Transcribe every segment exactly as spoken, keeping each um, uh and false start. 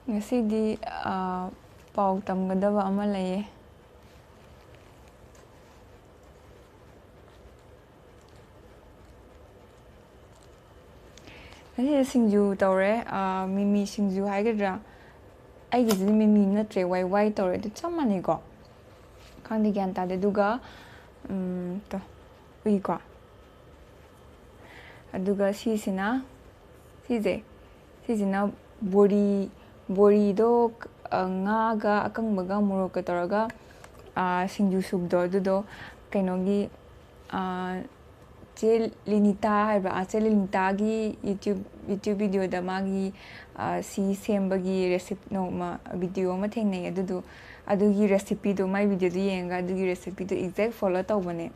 ꯉꯁꯤꯗꯤ, ꯑ, ꯄꯥꯎ ꯇꯝꯒꯗꯕ ꯑꯃ ꯂꯩꯌꯦ꯫ ꯉꯁꯤꯁꯦ ꯁꯤꯡꯖꯨ ꯇꯧꯔꯦ, ꯑ, ꯃꯤꯃꯤ ꯁꯤꯡꯖꯨ ꯍꯥꯏꯒꯗ꯭ꯔꯥ? ꯑꯩꯒꯤꯁꯤꯗꯤ ꯃꯤꯃꯤ ꯅꯠꯇ꯭ꯔꯦ, ꯋꯥꯏ ꯋꯥꯏ ꯇꯧꯔꯦ, ꯑꯗꯨ ꯆꯞ ꯃꯥꯟꯅꯩꯀꯣ? ꯈꯪꯗꯦ, ꯒ꯭ꯌꯥꯟ ꯇꯥꯗꯦ꯫ ꯑꯗꯨꯒ, ꯎꯝ, ꯇꯣ, ꯎꯏꯀꯣ? ꯑꯗꯨꯒ ꯁꯤꯁꯤꯅ, ꯁꯤꯁꯦ, ꯁꯤꯁꯤꯅ ꯕꯣꯔꯤ, ꯕꯣꯔꯤꯗꯣ, ꯑ, ꯉꯥꯒ ꯑꯀꯪꯕꯒ ꯃꯣꯔꯣꯛꯀ ꯇꯧꯔꯒ, ꯑ, ꯁꯤꯡꯖꯨ ꯁꯨꯕꯗꯣ, ꯑꯗꯨꯗꯣ ꯀꯩꯅꯣꯒꯤ, ꯑ, ꯆꯦ ꯂꯤꯅꯤꯇꯥ ꯍꯥꯏꯕ꯭ꯔꯥ? ꯑ, ꯆꯦ ꯂꯤꯅꯤꯇꯥꯒꯤ YouTube, YouTube videoꯗ ꯃꯥꯒꯤ, ꯑ, ꯁꯤ ꯁꯦꯝꯕꯒꯤ recipe ꯅꯣꯡꯃ video ꯑꯃ ꯊꯦꯡꯅꯩ꯫ ꯑꯗꯨꯗꯣ, ꯑꯗꯨꯒꯤ recipeꯗꯣ, ꯃꯥꯏ videoꯗꯣ ꯌꯦꯡꯉꯒ ꯑꯗꯨꯒꯤ recipeꯗꯣ exact follow ꯇꯧꯕꯅꯦ꯫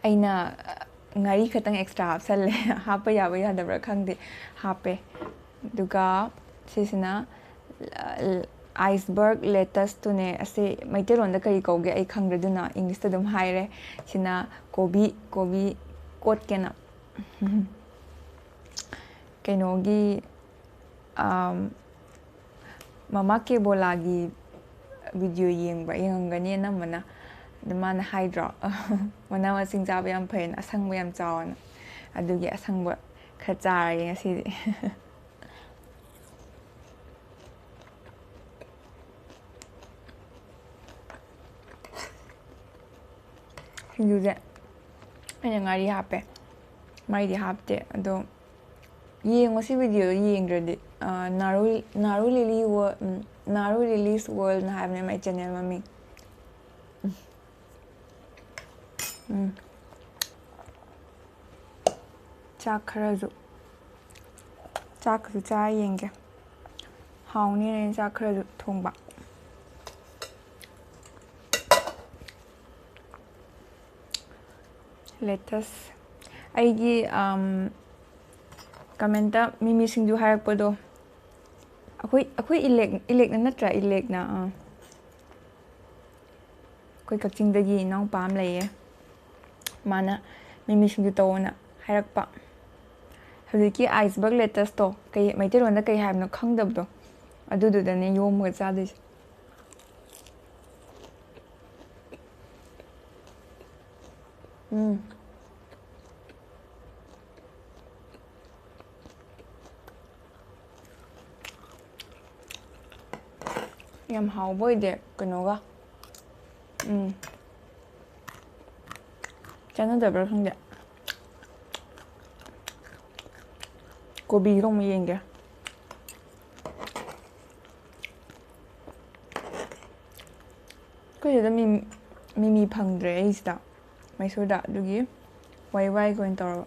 ꯑꯩꯅ, ꯑ, ꯉꯥꯔꯤ ꯈꯛꯇꯪ extra ꯍꯥꯞꯆꯜꯂꯦ꯫ ꯍꯥꯞꯄ ꯌꯥꯕ ꯌꯥꯗꯕ꯭ꯔꯥ ꯈꯪꯗꯦ, ꯍꯥꯞꯄꯦ꯫ ꯑꯗꯨꯒ ꯁꯤꯁꯤꯅ, ꯑ, iceberg lettuceꯇꯨꯅꯦ꯫ ꯑꯁꯤ ꯃꯩꯇꯩꯂꯣꯟꯗ ꯀꯔꯤ ꯀꯧꯒꯦ ꯑꯩ ꯈꯪꯗ꯭ꯔꯦ, ꯑꯗꯨꯅ Englishꯇ ꯑꯗꯨꯝ ꯍꯥꯏꯔꯦ꯫ ꯁꯤꯅ ꯀꯣꯕꯤ, ꯀꯣꯕꯤ ꯀꯣꯠꯀꯦꯅ꯫ ꯀꯩꯅꯣꯒꯤ, ꯑꯝ, ꯃꯃꯥ ꯀꯦꯕꯣꯂꯥꯒꯤ video ꯌꯦꯡꯕ, ꯌꯦꯡꯉꯝꯒꯅꯤ ꯑꯅꯝꯕꯅ꯫ ꯑꯗꯨ ꯃꯥꯅ ꯍꯥꯏꯗ꯭ꯔꯣ? ꯃꯅꯥ ꯃꯁꯤꯡ ꯆꯥꯕ ꯌꯥꯝ ꯐꯩꯅ, ꯑꯁꯪꯕ ꯌꯥꯝ ꯆꯥꯎꯑꯣꯅ꯫ ꯑꯗꯨꯒꯤ ꯑꯁꯪꯕ ꯈꯔ ꯆꯥꯔꯒꯦ ꯉꯁꯤꯗꯤ꯫ ꯁꯤꯡꯖꯨꯁꯦ ꯑꯩꯅ ꯉꯥꯔꯤ ꯍꯥꯞꯄꯦ, ꯃꯥꯏꯗꯤ ꯍꯥꯞꯇꯦ꯫ ꯑꯗꯣ ꯌꯦꯡꯉꯣ ꯁꯤ videoꯗꯣ ꯌꯦꯡꯗ꯭ꯔꯗꯤ꯫ ꯑ, ꯅꯥꯔꯨ, ꯅꯥꯔꯨ ꯂꯤꯂꯤ ꯋ-, ꯎꯝ, ꯅꯥꯔꯨ ꯂꯤꯂꯤꯁ ꯋꯥꯔꯜꯗꯅ ꯍꯥꯏꯕꯅꯦ ꯃꯥꯏ channel ꯃꯃꯤꯡ꯫ ꯎꯝ꯫ ꯎꯝ꯫ ꯆꯥꯛ ꯈꯔꯁꯨ, ꯆꯥꯛꯀꯁꯨ ꯆꯥ ꯌꯦꯡꯒꯦ꯫ ꯍꯥꯎꯅꯤꯅ ꯑꯩꯅ ꯆꯥꯛ ꯈꯔꯁꯨ ꯊꯣꯡꯕ꯫ Lettuce꯫ ꯑꯩꯒꯤ, ꯑꯝ, commentꯇ ꯃꯤꯃꯤ ꯁꯤꯡꯖꯨ ꯍꯥꯏꯔꯛꯄꯗꯣ, ꯑꯩꯈꯣꯏ, ꯑꯩꯈꯣꯏ ꯏꯂꯦꯛ-, ꯏꯂꯦꯛꯅ ꯅꯠꯇ꯭ꯔꯥ? ꯏꯂꯦꯛꯅ, ꯑꯥ꯫ ꯑꯩꯈꯣꯏ ꯀꯛꯆꯤꯡꯗꯒꯤ ꯏꯅꯥꯎꯄꯥ ꯑꯃ ꯂꯩꯌꯦ, ꯃꯥꯅ ꯃꯤꯃꯤ ꯁꯤꯡꯖꯨ ꯇꯧꯑꯣꯅ ꯍꯥꯏꯔꯛꯄ꯫ ꯍꯧꯖꯤꯛꯀꯤ iceberg lettuceꯇꯣ ꯀꯩ, ꯃꯩꯇꯩꯂꯣꯟꯗ ꯀꯩ ꯍꯥꯏꯕꯅꯣ ꯈꯪꯗꯕꯗꯣ, ꯑꯗꯨꯗꯨꯗꯅꯦ ꯌꯣꯝꯃꯒ ꯆꯥꯗꯣꯏꯁꯦ꯫ ꯎꯝ꯫ ꯌꯥꯝ ꯍꯥꯎꯕ ꯑꯣꯏꯗꯦ ꯀꯩꯅꯣꯒ꯫ ꯎꯝ꯫ ꯆꯥꯟꯅꯗꯕ꯭ꯔꯥ ꯈꯪꯗꯦ꯫ ꯀꯣꯕꯤꯒ ꯑꯃꯨꯛ ꯌꯦꯡꯒꯦ꯫ ꯑꯩꯈꯣꯏ ꯁꯤꯗ ꯃꯤꯃꯤ, ꯃꯤꯃꯤ ꯐꯪꯗ꯭ꯔꯦ ꯑꯩ ꯁꯤꯗ, ꯃꯩꯁꯨꯔꯗ, ꯑꯗꯨꯒꯤ ꯋꯥꯏ ꯋꯥꯏꯒ ꯑꯣꯏꯅ ꯇꯧꯔꯕ꯫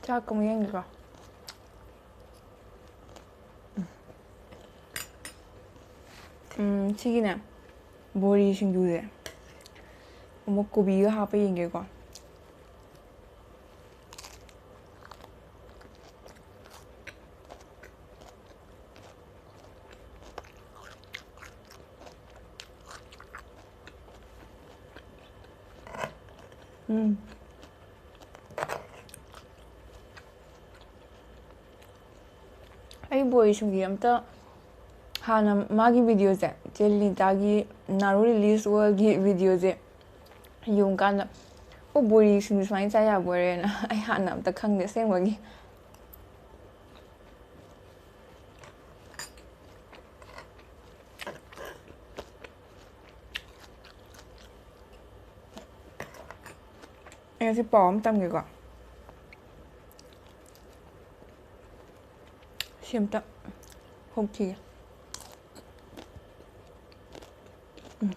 ꯆꯥꯛ ꯑꯃꯨꯛ ꯌꯦꯡꯒꯦꯀꯣ꯫ ꯎꯝ, ꯁꯤꯒꯤꯅꯦ, ꯕꯣꯔꯤ ꯁꯤꯡꯖꯨꯁꯦ ꯑꯃꯨꯛ ꯀꯣꯕꯤꯒ ꯍꯥꯞꯄ ꯌꯦꯡꯒꯦꯀꯣ꯫ ꯎꯝ꯫ ꯑꯩ ꯕꯣꯔꯤ ꯁꯤꯡꯖꯨ ꯑꯝꯇ, ꯍꯥꯟꯅ ꯃꯥꯒꯤ ꯚꯤꯗꯤꯑꯣꯁꯦ, ꯆꯦ ꯂꯤꯇꯥꯒꯤ ꯅꯥꯔꯨ ꯔꯤꯂꯤꯁ ꯋꯥꯔꯜꯒꯤ ꯚꯤꯗꯤꯑꯣꯁꯦ ꯌꯦꯡꯉꯨꯀꯥꯟꯗ, "ꯑꯣ, ꯕꯣꯔꯤ ꯁꯤꯡꯖꯨ ꯁꯨꯃꯥꯏꯅ ꯆꯥ ꯌꯥꯕ ꯑꯣꯏꯔꯦꯅ" ꯑꯩ ꯍꯥꯟꯅ ꯑꯝꯇ ꯈꯪꯗꯦ ꯑꯁꯦꯡꯕꯒꯤ꯫ ꯑꯩ ꯉꯁꯤ ꯄꯥꯎ ꯑꯃ ꯇꯝꯒꯦꯀꯣ꯫ ꯁꯤ ꯑꯝꯇ ꯍꯨꯛꯈꯤꯒꯦ꯫ ꯎꯝ꯫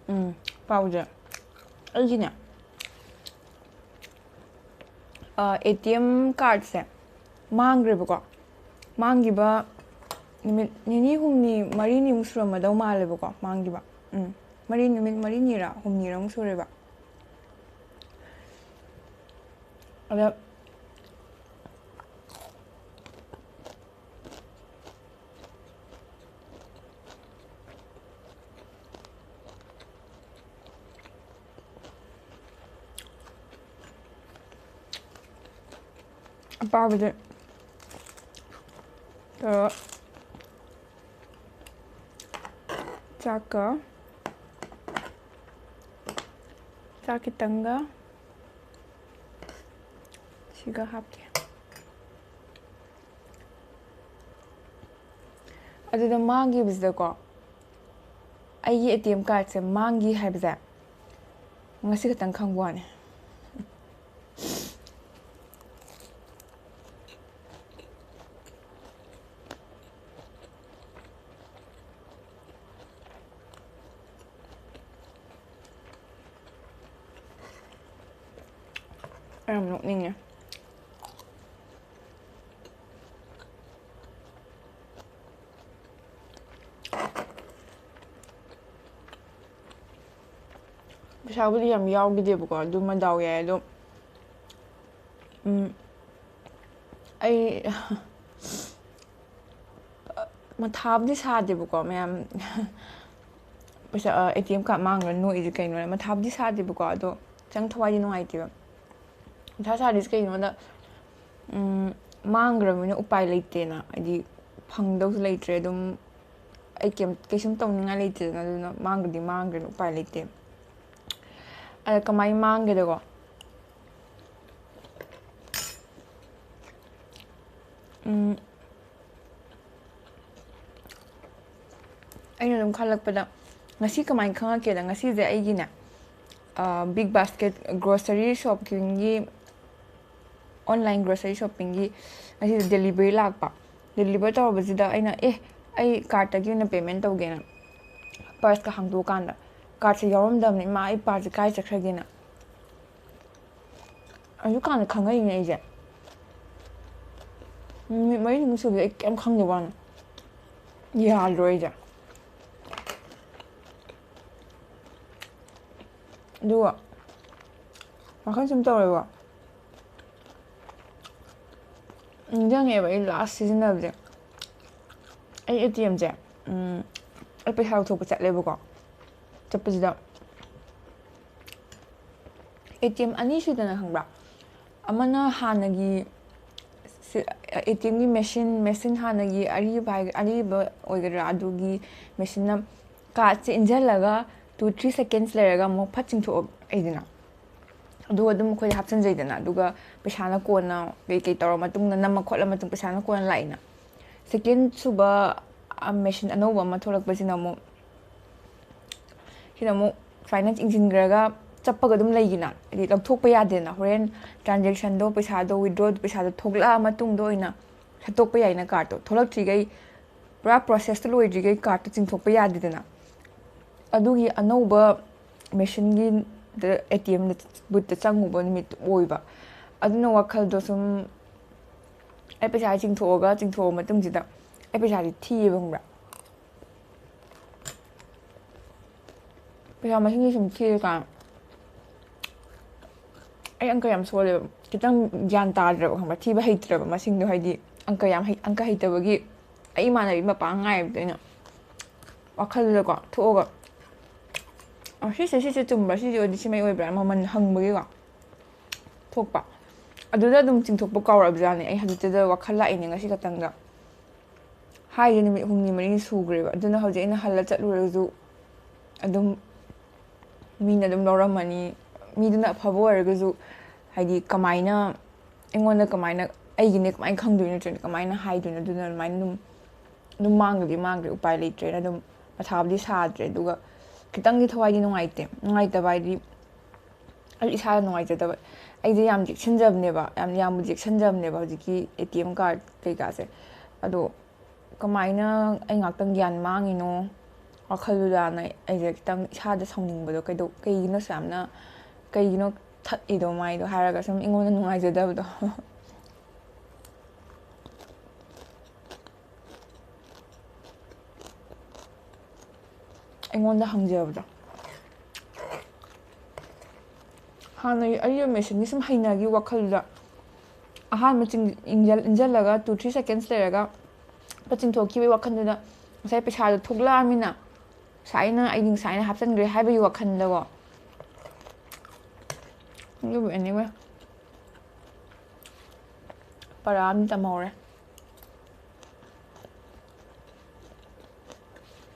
ꯎꯝ, ꯄꯥꯎꯁꯦ꯫ ꯑꯩꯒꯤꯅꯦ, ꯑ, ꯑꯦ ꯇꯤ ꯑꯦꯝ ꯀꯥꯔꯠꯁꯦ ꯃꯥꯡꯈ꯭ꯔꯦꯕꯀꯣ꯫ ꯃꯥꯡꯈꯤꯕ ꯅꯨꯃꯤꯠ ꯅꯤꯅꯤ, ꯍꯨꯝꯅꯤ, ꯃꯔꯤꯅꯤꯃꯨꯛ ꯁꯨꯔꯝꯃꯗꯧ ꯃꯥꯜꯂꯦꯕꯀꯣ, ꯃꯥꯡꯈꯤꯕ꯫ ꯎꯝ, ꯃꯔꯤ, ꯅꯨꯃꯤꯠ ꯃꯔꯤꯅꯤꯔ ꯍꯨꯝꯅꯤꯔ ꯑꯃꯨꯛ ꯁꯨꯔꯦꯕ꯫ ꯑꯗ ꯑꯄꯥꯕꯗ ꯇꯧꯔꯒ ꯆꯥꯛꯀ, ꯆꯥꯛ ꯈꯤꯇꯪꯒ ꯁꯤꯒ ꯍꯥꯞꯀꯦ꯫ ꯑꯗꯨꯗ ꯃꯥꯡꯈꯤꯕꯁꯤꯗꯀꯣ, ꯑꯩꯒꯤ ꯑꯦ ꯇꯤ ꯑꯦꯝ ꯀꯥꯔꯠꯁꯦ ꯃꯥꯡꯈꯤ ꯍꯥꯏꯕꯁꯦ ꯉꯁꯤ ꯈꯛꯇꯪ ꯈꯪꯕ ꯋꯥꯅꯤ꯫ ꯑꯩ ꯌꯥꯝ ꯅꯣꯛꯅꯤꯡꯉꯦ꯫ ꯄꯩꯁꯥꯕꯨꯗꯤ ꯌꯥꯝ ꯌꯥꯎꯈꯤꯗꯦꯕꯀꯣ, ꯑꯗꯨꯃ ꯗꯥꯎ ꯌꯥꯏ꯫ ꯑꯗꯣ, ꯎꯝ, ꯑꯩ ꯃꯊꯥꯕꯨꯗꯤ ꯁꯥꯗꯦꯕꯀꯣ, ꯃꯌꯥꯝ꯫ ꯄꯩꯁꯥ, ꯑꯦ ꯇꯤ ꯑꯦꯝ ꯀꯥꯔꯠ ꯃꯥꯡꯈ꯭ꯔ ꯅꯣꯛꯏꯁꯦ ꯀꯩꯅꯣꯅ ꯃꯊꯥꯕꯨꯗꯤ ꯁꯥꯗꯦꯕꯀꯣ, ꯑꯗꯣ ꯈꯤꯇꯪ ꯊꯋꯥꯏꯗꯤ ꯅꯨꯡꯉꯥꯏꯇꯦꯕ꯫ ꯃꯊꯥ ꯁꯥꯗ꯭ꯔꯤꯁꯦ ꯀꯩꯒꯤꯅꯣꯗ, ꯎꯝ, ꯃꯥꯡꯈ꯭ꯔꯕꯅꯤꯅ ꯎꯄꯥꯏ ꯂꯩꯇꯦꯅ, ꯍꯥꯏꯗꯤ ꯐꯪꯗꯧꯁꯨ ꯂꯩꯇ꯭ꯔꯦ꯫ ꯑꯗꯨꯝ ꯑꯩ ꯀꯩꯝ, ꯀꯩꯁꯨꯝ ꯇꯧꯅꯤꯡꯉꯥꯏ ꯂꯩꯇꯦꯗꯅ, ꯑꯗꯨꯅ ꯃꯥꯡꯈ꯭ꯔꯗꯤ ꯃꯥꯡꯈ꯭ꯔꯦꯅ, ꯎꯄꯥꯏ ꯂꯩꯇꯦ꯫ ꯑꯗ ꯀꯃꯥꯏꯅ ꯃꯥꯡꯒꯦꯗꯀꯣ, ꯎꯝ, ꯑꯩꯅ ꯑꯗꯨꯝ ꯈꯜꯂꯛꯄꯗ, ꯉꯁꯤ ꯀꯃꯥꯏꯅ ꯈꯪꯉꯛꯀꯦꯗ, ꯉꯁꯤꯁꯦ ꯑꯩꯒꯤꯅꯦ, ꯕꯤꯛ ꯕꯥꯁꯀꯦꯠ ꯒ꯭ꯔꯣꯁꯔꯤ ꯁꯣꯞꯀꯤꯡꯒꯤ, ꯑꯣꯟꯂꯥꯏꯟ ꯒ꯭ꯔꯣꯁꯔꯤ ꯁꯣꯞꯄꯤꯡꯒꯤ ꯉꯁꯤꯗ ꯗꯦꯂꯤꯚꯔꯤ ꯂꯥꯛꯄ꯫ ꯗꯦꯂꯤꯚꯔ ꯇꯧꯔꯕꯁꯤꯗ ꯑꯩꯅ, "ꯑꯦ, ꯑꯩ ꯀꯥꯔꯠꯇꯒꯤ ꯑꯣꯏꯅ ꯄꯦꯃꯦꯟ ꯇꯧꯒꯦꯅ" ꯄꯔꯁꯀ ꯍꯥꯡꯗꯣꯛꯑꯀꯥꯟꯗ ꯀꯥꯔꯠꯁꯦ ꯌꯥꯎꯔꯝꯗꯕꯅꯤ꯫ "ꯏꯃꯥ, ꯑꯩ ꯄꯥꯔꯠꯁꯦ ꯀꯥꯏ ꯆꯠꯈ꯭ꯔꯒꯦꯅ?" ꯑꯗꯨꯀꯥꯟꯗ ꯈꯪꯉꯛꯏꯅꯦ ꯑꯩꯁꯦ꯫ ꯅꯨꯃꯤꯠ ꯃꯔꯤꯅꯤꯃꯨꯛ ꯁꯨꯕꯗ ꯑꯩ ꯀꯩꯝ ꯈꯪꯗꯦ ꯋꯥꯅꯤ꯫ ꯌꯥꯔꯣꯏꯁꯦ꯫ ꯑꯗꯨꯒ ꯋꯥꯈꯜ ꯁꯨꯝ ꯇꯧꯔꯦꯕ, ꯅꯤꯡꯁꯤꯡꯉꯦꯕ ꯑꯩ ꯂꯥꯁ ꯁꯤꯖꯤꯟꯅꯕꯁꯦ꯫ ꯑꯩ ꯑꯦ ꯇꯤ ꯑꯦꯝꯁꯦ ꯑꯩ ꯄꯩꯁꯥ ꯂꯧꯊꯣꯛꯄ ꯆꯠꯂꯦꯕꯀꯣ꯫ ꯆꯠꯄꯁꯤꯗ ꯑꯦ ꯇꯤ ꯑꯦꯝ ꯑꯅꯤ ꯁꯨꯏꯗꯅ, ꯈꯪꯕ꯭ꯔꯥ? ꯑꯃꯅ ꯍꯥꯟꯅꯒꯤ ꯑꯦ ꯇꯤ ꯑꯦꯝꯒꯤ ꯃꯦꯆꯤꯟ ꯃꯦꯆꯤꯟ ꯍꯥꯟꯅꯒꯤ ꯑꯔꯤꯕ ꯍꯥꯏ- ꯑꯔꯤꯕ ꯑꯣꯏꯒꯗ꯭ꯔꯥ, ꯑꯗꯨꯒꯤ ꯃꯦꯆꯤꯟꯅ ꯀꯥꯔꯠꯁꯦ ꯏꯟꯁꯤꯜꯂꯒ ꯇꯨ ꯊ꯭ꯔꯤ ꯁꯦꯀꯦꯟꯁ ꯂꯩꯔꯒ ꯑꯃꯨꯛ ꯐꯠ ꯆꯤꯡꯊꯣꯛꯑꯦꯗꯅ꯫ ꯑꯗꯨꯒ ꯑꯗꯨꯝ ꯑꯩꯈꯣꯏꯗ ꯍꯥꯞꯆꯤꯟꯖꯩꯗꯅ, ꯑꯗꯨꯒ ꯄꯩꯁꯥꯅ ꯀꯣꯟꯅ ꯀꯩꯀꯩ ꯇꯧꯔ ꯃꯇꯨꯡꯗ, ꯅꯝꯃ ꯈꯣꯠꯂ ꯃꯇꯨꯡ ꯄꯩꯁꯥꯅ ꯀꯣꯟꯅ ꯂꯥꯛꯏꯅ꯫ ꯁꯦꯀꯦꯟ ꯁꯨꯕ ꯃꯦꯆꯤꯟ ꯑꯅꯧꯕ ꯑꯃ ꯊꯣꯛꯂꯛꯄꯁꯤꯅ ꯑꯃꯨꯛ, ꯁꯤꯅ ꯑꯃꯨꯛ ꯁꯨꯃꯥꯏꯅ ꯆꯤꯡꯁꯤꯟꯈ꯭ꯔꯒ ꯆꯞꯄꯒ ꯑꯗꯨꯝ ꯂꯩꯈꯤꯅ, ꯍꯥꯏꯗꯤ ꯂꯧꯊꯣꯛꯄ ꯌꯥꯗꯦꯅ꯫ ꯍꯣꯔꯦꯟ ꯇ꯭ꯔꯥꯟꯖꯦꯛꯁꯟꯗꯣ, ꯄꯩꯁꯥꯗꯣ, ꯋꯤꯗ꯭ꯔꯣ ꯄꯩꯁꯥꯗꯣ ꯊꯣꯛꯂꯛꯑ ꯃꯇꯨꯡꯗ ꯑꯣꯏꯅ ꯁꯠꯇꯣꯛꯄ ꯌꯥꯏꯅ꯫ ꯀꯥꯔꯠꯇꯣ ꯊꯣꯛꯂꯛꯇ꯭ꯔꯤꯈꯩ ꯄꯨꯔꯥ ꯄ꯭ꯔꯣꯁꯦꯁꯇꯣ ꯂꯣꯏꯗ꯭ꯔꯤꯈꯩ ꯀꯥꯔꯠꯇꯣ ꯆꯤꯡꯊꯣꯛꯄ ꯌꯥꯗꯦꯗꯅ꯫ ꯑꯗꯨꯒꯤ ꯑꯅꯧꯕ ꯃꯦꯆꯤꯟꯒꯤ ꯑꯦ ꯇꯤ ꯑꯦꯝꯗ ꯕꯨꯠꯇ ꯆꯪꯉꯨꯕ ꯅꯨꯃꯤꯠꯇꯨ ꯑꯣꯏꯕ꯫ ꯑꯗꯨꯅ ꯋꯥꯈꯜꯗꯣ ꯁꯨꯝ, ꯑꯩ ꯄꯩꯁꯥ ꯆꯤꯡꯊꯣꯛꯑꯒ, ꯆꯤꯡꯊꯣꯛꯑ ꯃꯇꯨꯡꯁꯤꯗ ꯑꯩ ꯄꯩꯁꯥꯁꯦ ꯊꯤꯌꯦꯕ, ꯈꯪꯕ꯭ꯔꯥ? ꯄꯩꯁꯥ ꯃꯁꯤꯡꯁꯦ ꯁꯨꯝ ꯊꯤꯔꯀꯥꯟ ꯑꯩ ꯑꯪꯀ ꯌꯥꯝ ꯁꯣꯜꯂꯦꯕ, ꯈꯤꯇꯪ ꯒ꯭ꯌꯥꯟ ꯇꯥꯗ꯭ꯔꯕ, ꯈꯪꯕ꯭ꯔꯥ? ꯊꯤꯕ ꯍꯩꯇ꯭ꯔꯕ ꯃꯁꯤꯡꯗꯣ, ꯍꯥꯏꯗꯤ ꯑꯪꯀ ꯌꯥꯝ ꯍꯩ, ꯑꯪꯀ ꯍꯩꯇꯕꯒꯤ꯫ ꯑꯩ ꯏꯃꯥꯟꯅꯕꯤ ꯃꯄꯥ ꯉꯥꯏꯕꯗ ꯑꯩꯅ ꯋꯥꯈꯜꯗꯀꯣ ꯊꯣꯛꯑꯒ, "ꯑ, ꯁꯤꯁꯦ, ꯁꯤꯁꯦ ꯆꯨꯝꯕ꯭ꯔꯥ? ꯁꯤꯁꯦ ꯑꯣꯏꯗꯤ ꯁꯤꯃꯩ ꯑꯣꯏꯕ꯭ꯔꯥ?" ꯃꯃꯜ ꯍꯪꯕꯒꯤꯀꯣ ꯊꯣꯛꯄ꯫ ꯑꯗꯨꯗ ꯑꯗꯨꯝ ꯆꯤꯡꯊꯣꯛꯄ ꯀꯥꯎꯔꯛꯑꯕꯖꯥꯠꯅꯦ꯫ ꯑꯩ ꯍꯧꯖꯤꯛꯇꯗ ꯋꯥꯈꯜ ꯂꯥꯛꯏꯅꯦ ꯉꯁꯤ ꯈꯛꯇꯪꯗ꯫ ꯍꯥꯏꯁꯦ ꯅꯨꯃꯤꯠ ꯍꯨꯝꯅꯤ ꯃꯔꯤꯅꯤ ꯁꯨꯈ꯭ꯔꯦꯕ꯫ ꯑꯗꯨꯅ ꯍꯧꯖꯤꯛ ꯑꯩꯅ ꯍꯜꯂ ꯆꯠꯂꯨꯔꯁꯨ ꯑꯗꯨꯝ ꯃꯤꯅ ꯑꯗꯨꯝ ꯂꯧꯔꯝꯃꯅꯤ꯫ ꯃꯤꯗꯨꯅ ꯑꯐꯕ ꯑꯣꯏꯔꯒꯁꯨ, ꯍꯥꯏꯗꯤ ꯀꯃꯥꯏꯅ, ꯑꯩꯉꯣꯟꯗ ꯀꯃꯥꯏꯅ, ꯑꯩꯒꯤꯅꯦ ꯀꯃꯥꯏꯅ ꯈꯪꯗꯣꯏꯅꯣ, ꯅꯠꯇ꯭ꯔꯒꯅ ꯀꯃꯥꯏꯅ ꯍꯥꯏꯗꯣꯏꯅꯣ? ꯑꯗꯨꯅ ꯑꯗꯨꯃꯥꯏꯅ ꯑꯗꯨꯝ, ꯑꯗꯨꯝ ꯃꯥꯡꯈ꯭ꯔꯗꯤ ꯃꯥꯡꯈ꯭ꯔꯦ, ꯎꯄꯥꯏ ꯂꯩꯇ꯭ꯔꯦꯅ ꯑꯗꯨꯝ ꯃꯊꯥꯕꯨꯗꯤ ꯁꯥꯗ꯭ꯔꯦ꯫ ꯑꯗꯨꯒ ꯈꯤꯇꯪꯗꯤ ꯊꯋꯥꯏꯗꯤ ꯅꯨꯡꯉꯥꯏꯇꯦ꯫ ꯅꯨꯡꯉꯥꯏꯇꯕ ꯍꯥꯏꯗꯤ, ꯑꯩ ꯏꯁꯥꯗ ꯅꯨꯡꯉꯥꯏꯖꯗꯕ꯫ ꯑꯩꯁꯦ ꯌꯥꯝ ꯆꯦꯛꯁꯤꯟꯖꯕꯅꯦꯕ, ꯌꯥꯝ, ꯌꯥꯝꯕꯨ ꯆꯦꯛꯁꯤꯟꯖꯕꯅꯦꯕ ꯍꯧꯖꯤꯛꯀꯤ ꯑꯦ ꯇꯤ ꯑꯦꯝ ꯀꯥꯔꯠ ꯀꯩꯀꯥꯁꯦ꯫ ꯑꯗꯣ ꯀꯃꯥꯏꯅ ꯑꯩ ꯉꯥꯛꯇꯪ ꯒ꯭ꯌꯥꯟ ꯃꯥꯡꯉꯤꯅꯣ ꯋꯥꯈꯜꯗꯨꯗꯅ ꯑꯩꯁꯦ ꯈꯤꯇꯪ ꯏꯁꯥꯗ ꯁꯥꯎꯅꯤꯡꯕꯗꯣ, ꯀꯩꯗꯧ-, "ꯀꯩꯒꯤꯅꯣ ꯁꯨꯌꯥꯝꯅ, ꯀꯩꯒꯤꯅꯣ ꯊꯛꯏꯗꯣ ꯃꯥꯏꯗꯣ?" ꯍꯥꯏꯔꯒ ꯁꯨꯝ ꯑꯩꯉꯣꯟꯗ ꯅꯨꯡꯉꯥꯏꯖꯗꯕꯗꯣ꯫ ꯑꯩꯉꯣꯟꯗ ꯍꯪꯖꯕꯗꯣ꯫ ꯍꯥꯟꯅ ꯑꯩ ꯃꯦꯁꯤꯟꯒꯤ ꯁꯨꯝ ꯍꯩꯅꯈꯤ ꯋꯥꯈꯜꯗ꯫ ꯑꯍꯥꯟꯕ ꯆꯤꯡ-, ꯏꯟꯖꯜ-, ꯏꯟꯖꯜꯂꯒ two three seconds ꯂꯩꯔꯒ ꯄꯠ ꯆꯤꯡꯊꯣꯛꯈꯤꯕꯒꯤ ꯋꯥꯈꯜꯗꯨꯗ ꯉꯁꯥꯏ ꯄꯩꯁꯥꯗꯣ ꯊꯣꯛꯂꯛꯑꯃꯤꯅ ꯉꯁꯥꯏꯅ ꯑꯩꯗꯤ ꯉꯁꯥꯏꯅ ꯍꯥꯞꯆꯤꯟꯈ꯭ꯔꯦ ꯍꯥꯏꯕꯒꯤ ꯋꯥꯈꯜꯗꯀꯣ꯫ ꯑꯗꯨꯕꯨ anyway, ꯄꯔꯥ ꯑꯃ ꯇꯝꯍꯧꯔꯦ꯫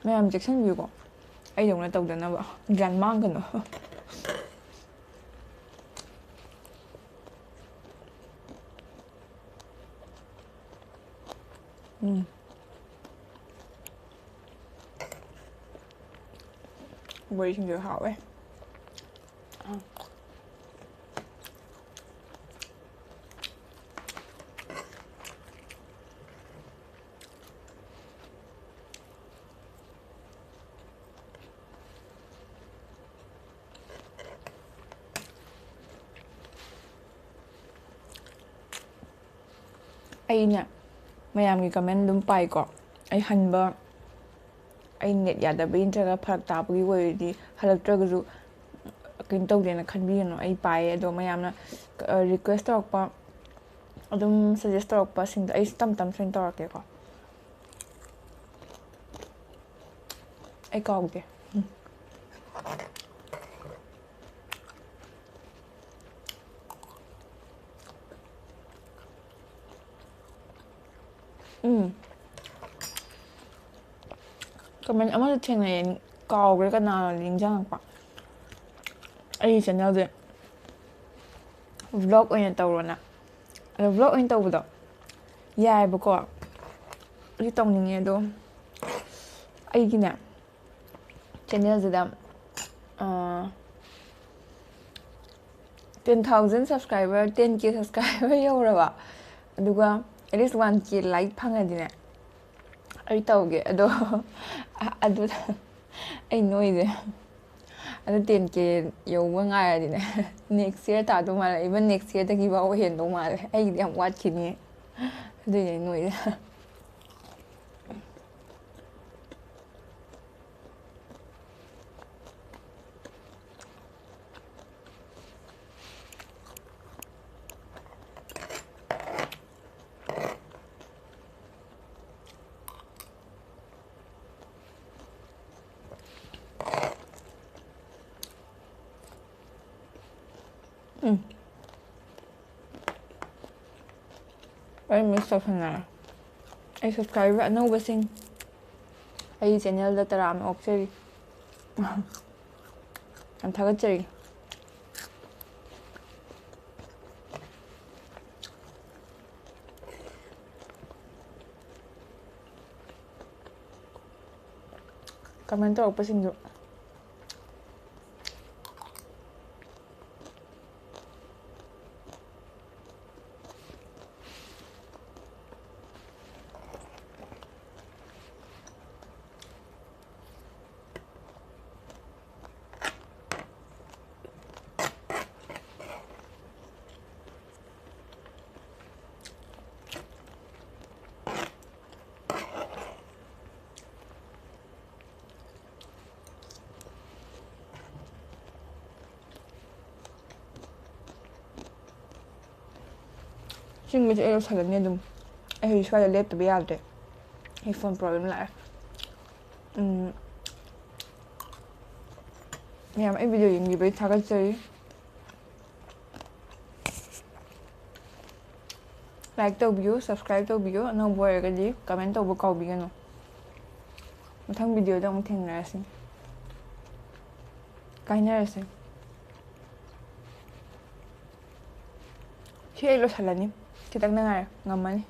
ꯃꯌꯥꯝ ꯆꯦꯛꯁꯤꯟꯕꯤꯌꯨꯀꯣ, ꯑꯩꯗꯧꯅ ꯇꯧꯗꯅꯕ, ꯒ꯭ꯌꯥꯟ ꯃꯥꯡꯒꯅꯨ꯫ ꯎꯝ꯫ ꯕꯣꯔꯤꯁꯤꯡꯁꯨ ꯍꯥꯎꯋꯦ꯫ ꯑꯩꯅ ꯃꯌꯥꯝꯒꯤ comment ꯑꯗꯨꯝ ꯄꯥꯏꯀꯣ꯫ ꯑꯩ ꯍꯟꯕ, ꯑꯩ net ꯌꯥꯗꯕꯒꯤ ꯅꯠꯇ꯭ꯔꯒ ꯐꯔꯛ ꯇꯥꯕꯒꯤ ꯑꯣꯏꯔꯗꯤ ꯍꯜꯂꯛꯇ꯭ꯔꯒꯁꯨ ꯀꯩꯅꯣ ꯇꯧꯗꯦꯅ ꯈꯟꯕꯤꯒꯅꯨ꯫ ꯑꯩ ꯄꯥꯏꯌꯦ, ꯑꯗꯣ ꯃꯌꯥꯝꯅ, ꯑ, request ꯇꯧꯔꯛꯄ, ꯑꯗꯨꯝ suggest ꯇꯧꯔꯛꯄꯁꯤꯡꯗꯣ ꯑꯩꯁꯨ ꯇꯞ ꯇꯞꯅ ꯁꯣꯏꯅ ꯇꯧꯔꯛꯀꯦꯀꯣ꯫ ꯑꯩ ꯀꯥꯎꯗꯦ꯫ ꯎꯝ꯫ Comment ꯑꯃꯁꯨ ꯊꯦꯡꯅꯩꯌꯦ, ꯀꯥꯎꯈ꯭ꯔꯦ, ꯀꯅꯥꯅꯣ ꯅꯤꯡꯁꯤꯡꯉꯛꯄ꯫ ꯑꯩꯒꯤ channelꯁꯦ vlog ꯑꯣꯏꯅ ꯇꯧꯔꯣꯅ꯫ ꯑꯗꯣ vlog ꯑꯣꯏꯅ ꯇꯧꯕꯗꯣ ꯌꯥꯏꯑꯕꯀꯣ, ꯑꯩꯁꯨ ꯇꯧꯅꯤꯡꯉꯦ꯫ ꯑꯗꯣ ꯑꯩꯒꯤꯅꯦ channelꯁꯤꯗ, ꯑꯥ, ten thousand subscriber, ten K subscriber ꯌꯧꯔꯕ, ꯑꯗꯨꯒ at least one K like ꯐꯪꯉꯗꯤꯅꯦ, ꯑꯩ ꯇꯧꯒꯦ꯫ ꯑꯗꯣ ꯑꯗꯨ ꯑꯩ ꯅꯣꯏꯁꯦ, ꯑꯗꯨ ten K ꯌꯧꯕ ꯉꯥꯏꯔꯗꯤꯅꯦ, next year ꯇꯥꯗꯧ ꯃꯥꯜꯂꯦ꯫ Even next yearꯗꯒꯤ ꯐꯥꯎꯕ ꯍꯦꯟꯗꯧ ꯃꯥꯜꯂꯦ꯫ ꯑꯩꯒꯤꯗꯤ ꯌꯥꯝ ꯋꯥꯠꯈꯤꯅꯤ꯫ ꯑꯗꯨꯏꯅꯦ ꯑꯩ ꯅꯣꯏꯁꯦ꯫ ꯎꯝ꯫ ꯑꯩ miss ꯇꯧꯁꯟꯅꯔꯦ꯫ ꯑꯩ subscriber ꯑꯅꯧꯕꯁꯤꯡ, ꯑꯩ channelꯗ ꯇꯔꯥꯝꯅ ꯑꯣꯛꯆꯔꯤ꯫ ꯌꯥꯝ ꯊꯥꯒꯠꯆꯔꯤ꯫ Comment ꯇꯧꯔꯛꯄꯁꯤꯡꯗꯨ꯫ ꯁꯤꯒꯨꯝꯕꯁꯦ ꯑꯩ ꯂꯣꯏꯁꯜꯂꯅꯤ ꯑꯗꯨꯝ꯫ ꯑꯩ ꯍꯧꯖꯤꯛ ꯁ꯭ꯋꯥꯏꯗ ꯂꯦꯞꯇꯕ ꯌꯥꯗ꯭ꯔꯦ꯫ ꯑꯩ phone problem ꯂꯥꯛꯑꯦ꯫ ꯎꯝ꯫ ꯃꯌꯥꯝ ꯑꯩ video ꯌꯦꯡꯕꯤꯕꯩ ꯊꯥꯒꯠꯆꯔꯤ꯫ Like ꯇꯧꯕꯤꯌꯨ, subscribe ꯇꯧꯕꯤꯌꯨ, ꯑꯅꯧꯕ ꯑꯣꯏꯔꯒꯗꯤ comment ꯇꯧꯕ ꯀꯥꯎꯕꯤꯒꯅꯨ꯫ ꯃꯊꯪ videoꯗ ꯑꯃꯨꯛ ꯊꯦꯡꯅꯔꯁꯤ꯫ ꯀꯥꯏꯅꯔꯁꯦ꯫ ꯁꯤ ꯑꯩ ꯂꯣꯏꯁꯜꯂꯅꯤ꯫ ꯈꯤꯇꯪꯗ ꯉꯥꯏꯔꯦ꯫ ꯉꯝꯃꯅꯤ꯫